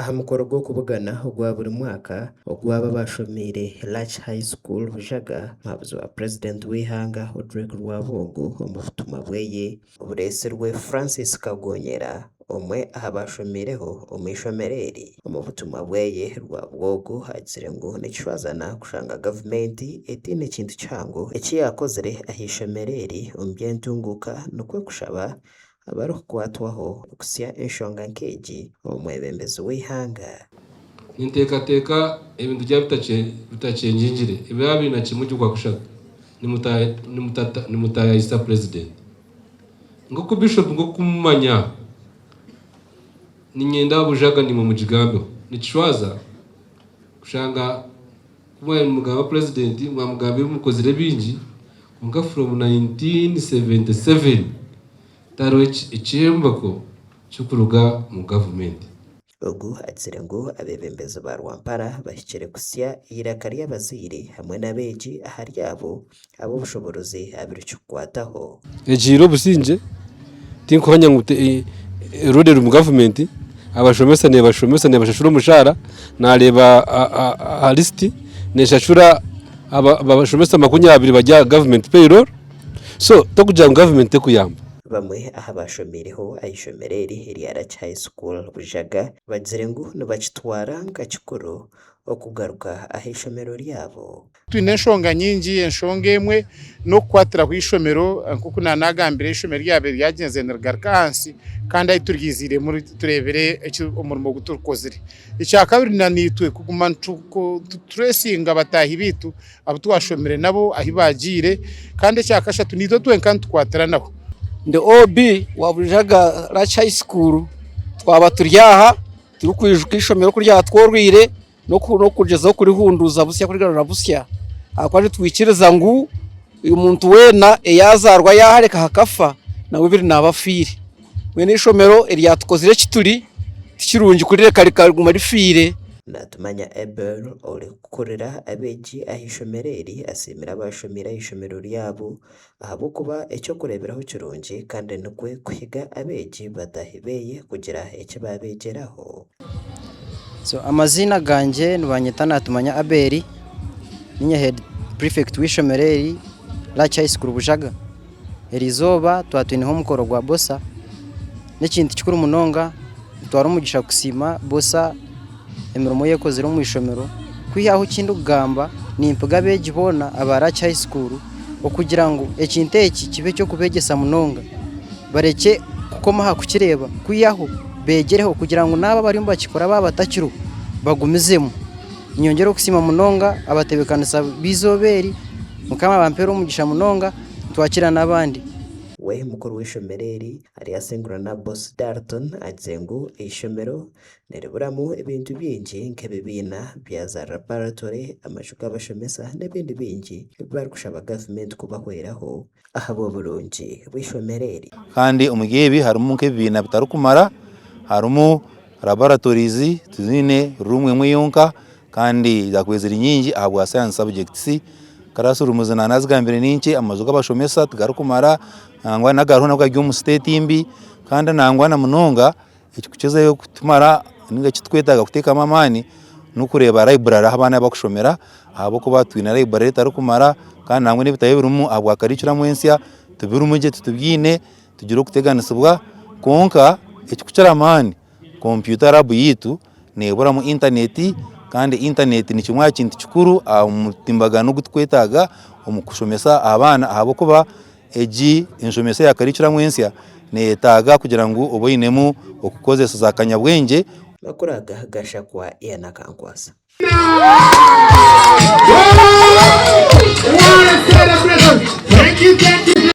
Aha mukoro gw'okubugana ogwa buri mwaka ogw'abo abashomiire Larch High School Bujaga, omuhabuzi wa Purezidenti w'eihanga Odrek Rwabwogo omu butumwa bweye obureetsirwe Francis Kagonyera omwe aha bashomiireho omu ishomero eri. Omu butumwa bweye Rwabwogo agizire ngu nikishwazana kushanga gavumenti etaine kintu kihango eki yaakozire aha ishomero eri omu by'entunguuka nikwo kushaba abarikukwatwaho kutsya enshonga nk'egi omu mwebembezi w'eihanga. Ninteekateeka ebintu byaba bitakyengyingire, ebiro 21 gy'Okwakushatu nimutaayayisa Purezidenti. Nk'oku Bishopu nk'oku mumanya, niinyenda Bujaga naimwe mugigambeho. Nikishwaza kushanga ku mwabaire nimugamba Purezidenti mwamugamba ebi mukozire bingi kwonka from 1977 tihariho ekyombeko kirikuruga omu gavumenti. Ogu agizire ngu abeebembezi ba Rwampara bahikire kutsya eiraka ry'abazaire hamwe n'abeegi ahari abo ab'obushoboorozi abirikikukwataho. Egiire obusingye tinkuhamya ngu road eri omu gavumenti, abashomesa nebashomesa nebashashura omushaara, nareeba aha lisiti neshashura abashomesa 20 bari aha gavumenti payroll, so tokugira ngu gavumenti tekuyamba. Bamwe aha baashomiireho aha ishomero eri erya Raki High School Bujaga bagizire ngu nibakitwara nka kikuru okugaruka aha ishomero ryabo. Twine enshonga nyingi, enshonga emwe n'okukwatiraho eishomero nk'oku naanagambire eishomero ryabaire ryagyenzire nirigaruka ahansi kandi ahu turyiziiremu tureebire omurimo ogu tukozire. Ekyakabiri nanaitwe kuguma nitutureesinga bataahi baitu abu twashomire nabo ahu baagiire kandi ekyakashatu naitwe twenka nitukwatiranaho. Ndi OB wa Bujaga Larch High School twaba turi aha turikwijuka eishomero oku ryatworweire n'okugyezaho kurihunduuza busya kurigarura busya ahakuba nitwikiriza ngu omuntu weena eyaazaarwa yaahareka hakafa nawe biri naaba afiire. Mbwenu eishomero eryatukozire eki turi tikirungi kurireka rikaguma rifiire. Natumanya Abel orikukurira abeegi aha ishomero eri asiimire abaashomiire aha ishomero ryabo ahabw'okuba eky'okureeberaho kirungi kandi nikwo kuhiga abeegi bataahi be kugira eki baabeegyeraho. So amaziina gangye nibanyeta Natumanya Abel, ninye head prefect w'eishomero eri Larch High School Bujaga. Erizooba twaba twineho omukoro gwa bosa, n'ekintu kikuru munonga nitutwara omugisha kusiima bosa emirimo ei ekozire omu ishomero. Kwihaho eki ndikugamba nimpiga abeegi boona aba Larch High School okugira ngu ekintu eki kibe eky'okubeegyesa munonga barekye kukoma aha kukireeba kwihaho beegyereho kugira ngu naabo abariyo nibakikora baaba batakiriho bagumizemu. Niinyongyera okusiima munonga abatebeekanisa b'eizooba eri, Mukama abampeere omugisha munonga nitwakira n'abandi. We mukuru w'eishomero eri, Aryasingura Nabbosi Dalton agizire ngu eishomero niriburamu ebintu bingi nk'ebibiina bya za laboratory, amaju g'abashomesa n'ebindi bingi ebi barikushaba gavumenti kubahweraho ahabw'oburungi bw'eishomero eri. Kandi omuri ebi harimu nk'ebibiina bitarikumara, harimu laboratories tiziine room emwe yonka kandi zaakubaire ziri nyingi ahabwa science subjects, classrooms naanazigambire ni nkye, amaju g'abashomesa tigarikumara nangwa n'agariho nago gari omu state mbi kandi nangwa na munonga ekirikukizayo kutumara ninga ekiturikwetaaga kuteekamu amaani n'okureeba library ahu abaana barikushomera ahabw'okuba twine library etarikumara kandi nangwa n'ebitabo ebirimu ahabwa curriculum ensya tibirimu gye titubiine tugira okuteganisibwa kwonka ekirikukira amaani kompyuta lab yaitu neeburamu intaneti kandi intaneti ni kimwe aha kintu kikuru aha mutimbagano ogu turikwetaaga omu kushomesa abaana ahabw'okuba egi enshomesa eya curriculum ensya neyetaaga kugira ngu obe oinemu okukozesa za kanyabwengye. Amakuru aga gashakwa Ian Akankwasa. What a celebration! Thank you, thank you.